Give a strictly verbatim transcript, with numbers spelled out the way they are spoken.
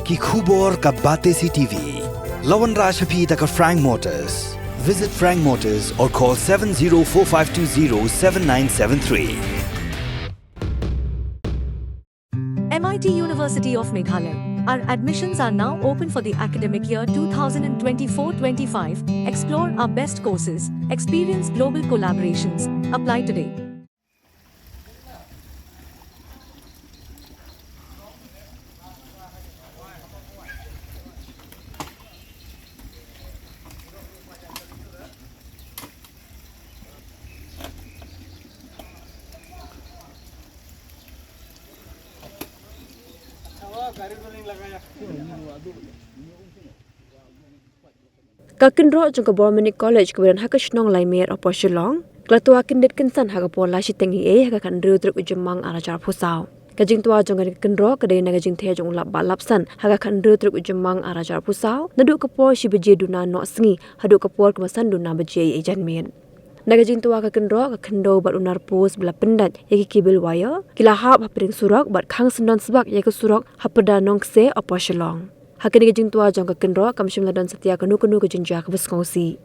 Ki khubor ka Batesi T V. La wanrah sha phi da ka Frank Motors. Visit Frank Motors or call seven zero four five two zero seven nine seven three. M I T University of Meghalaya. Our admissions are now open for the academic year two thousand twenty-four twenty-five. Explore our best courses, experience global collaborations. Apply today. Ka kynroh jong ka Boromanic College kaba don ha ka shnong Laimer hapoh Shillong ka la twa kyndit kynsan ha ka por lai shiteng eiei ha ka khathynriew tarik u Jymmang arhajar arphew saw. Ka jingtwa jong kane ka kynroh ka dei na ka jingtheh jong u Lapbah Lapsan ha ka khathynriew tarik u Jymmang arhajar arphew saw, naduh ka por shi baje duna noh sngi haduh ka por kaba san duna baje eiei janmiet. Na ka jingtwa ka kynroh, ka khyndew bad u narpus ba la pyndait ïa ki cable wire ki la hap hapdeng surok bad khang syndon sbak ïa ka surok ha pyrda Nongkseh hapoh Shillong. Ha kane ka jingtwa jong ka kynroh kam shym la don satia kano kano ka jingjia kaba sngewsih.